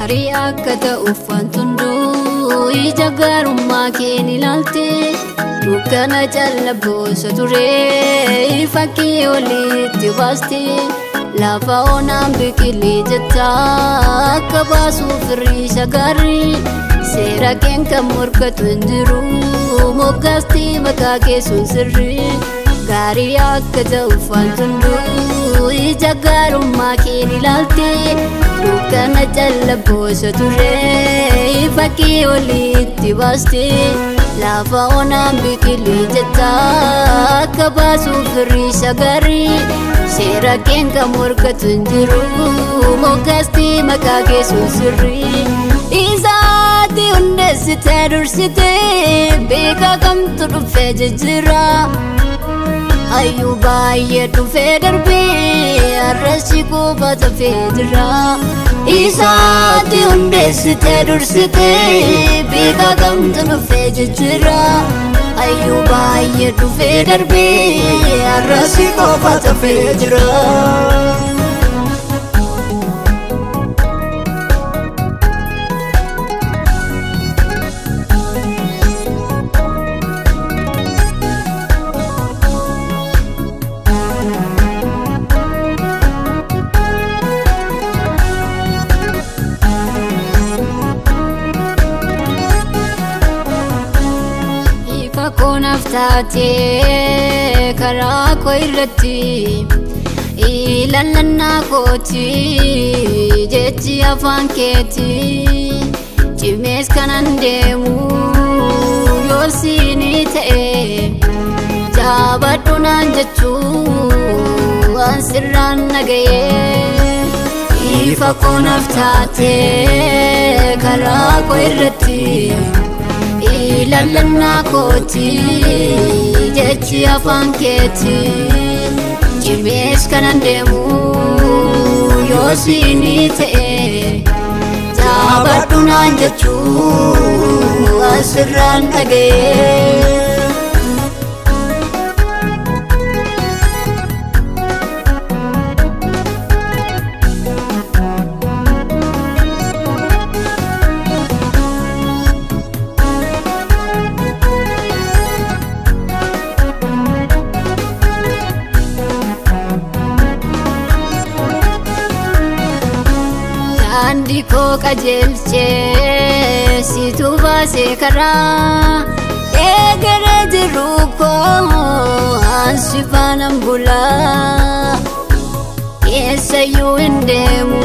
Gaarii akka ta'uuf wanti hunduu ija gaarummaa keen ilaalte dukkana callaboosa ture fakkii olitti baaste lafa onaan biqilee jetta akka baasuuf riisa gaarii seera keen kan morkatu hin jiru moggaasti maqaa keessuun sirrii gaarii akka ta'uuf wanti hunduu ija gaarummaa keen ilaalte dukkana callaboosa ture fakkii olitti baaste lafa onaan biqilee jetta akka baasuuf riisa gaarii seera keen kan morkatu hin jiru moggaasti maqaa keessuun sirrii isaati hundeessitee dursitee beekaa kamtu dhufee jijjiira hayyuu baay'ee dhufee darbee har'asi qofa tafee jira isaati hundeessitee dursitee beekaa kamtu dhufee jijjiira hayyuu baay'ee dhufee darbee har'asi qofa tafee jira. Koonaaf taatee karaa koo irratti ilaalannaa kooti jechi afaan keeti cimees kanan deemu yoo siinii ta'e jaabadhu naan jechuu waan sirraan nagayee ifa koonaaf taatee karaa koo irratti. Ilaalannaa kooti jechi afaan keeti cimees kanan deemu yoo siinii ta'e jaabadhu naan jechuu asirraan dhaga'ee. Daandii koo qajeelchee situ baasee karaa eegalee jiru koo ansi faanaan bulaa eessayyuu hin deemu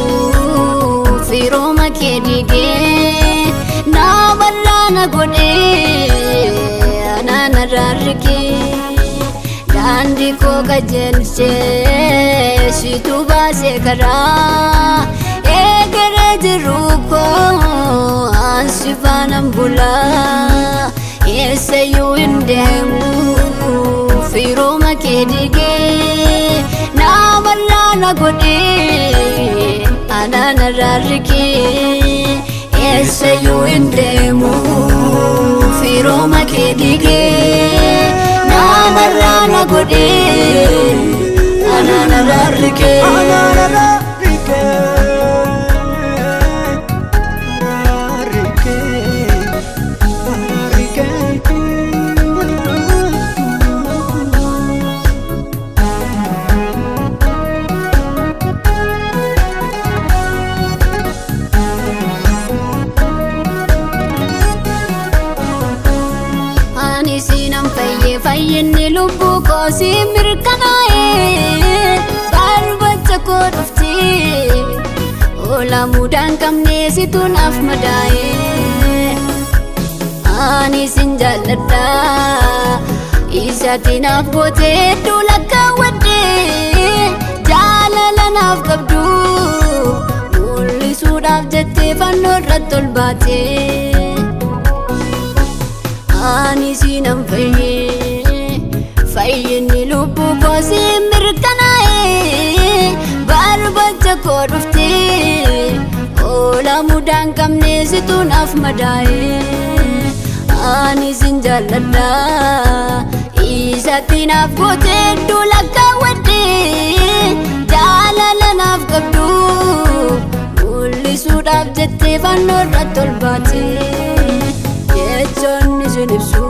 firooma kee diigee naa bal'aa na godhee anaan arraarrikee daandii koo qajeelchee situ baasee karaa. Eegalee jiru koo ansi faanaan bulaa eessayyuu hin deemu firooma kee diigee naa bal'aa na godhee anaan arraarrikee eessayyuu hin deemu firooma kee diigee naa bal'aa na godhee anaan arraarrikee. Ani sinan fayyee fayyinni lubbuu koo si mirkanaa'ee barbacha koo dhuftee oola mudaan qabnee situ naaf madaa'ee ani sin jaalladha isatti naaf gootee hedduu lakkaawwadhee jaalala naaf qabdu mul'isuudhaaf jettee fannoo irratti ol baatee. Ani sinan fayyee fayyinni lubbuu koo si mirkanaa'ee barbacha koo dhuftee oola mudaan qabnee situ naaf madaa'ee ani sin jaalladha isatti naaf gootee hedduu lakkaawwadhee jaalala naaf qabdu. Fayyisuudhaaf jettee fannoo irratti ol baate. Jechoonni sun ibsu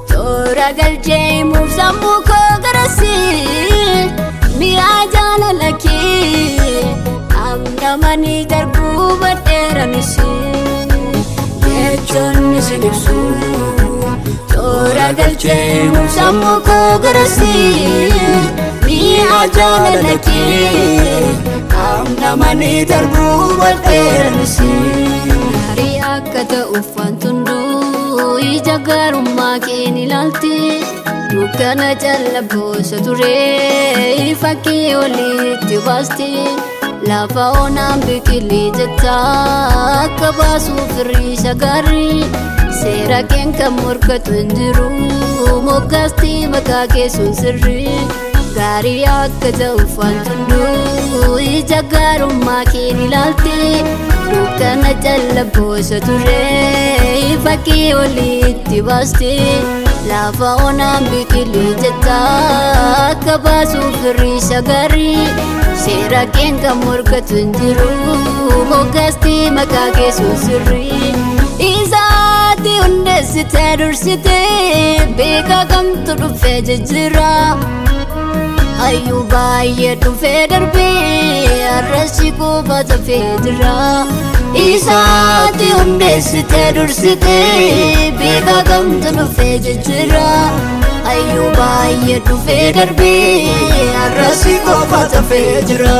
toora galchee himuuf sammuu koo garasii. Mi'a jaalala kee dhamdhamanii darbuu badheeranis. Jechoonni sun ibsu toora galchee himuuf sammuu koo garasii. Mi'a jaalala kee dhamdhamanii darbuu badheeranis. Gaarii akka ta'uuf wanti hunduu ija gaarummaa keen ilaalti. Dukkana jala boosa ture fakkii olitti baasti. Lafa onaan biqilee jetta akka baasuuf firriisa gaarii. Seera keen kan morkatu hin jiru moggaasti maqaa keessuun sirrii. Gaarii akka ta'uuf wanti hunduu ija gaarummaa keen ilaalti. Dukkana jala boosa ture fakkii olitti baasti. Lafa onaan biqilee jetta akka baasuuf firriisa gaarii. Seera keen kan morkatu hin jiru moggaasti maqaa keessuun sirrii. Isaati hundeessitee dursitee beekaa kamtu dhufee jijjiira. Hayyuu baay'ee dhufee darbee har'asi qofa tafee jira. Isaati hundeessitee dursitee beekaa kamtu dhufee jijjiira. Hayyuu baay'ee dhufee darbee har'asi qofa tafee jira.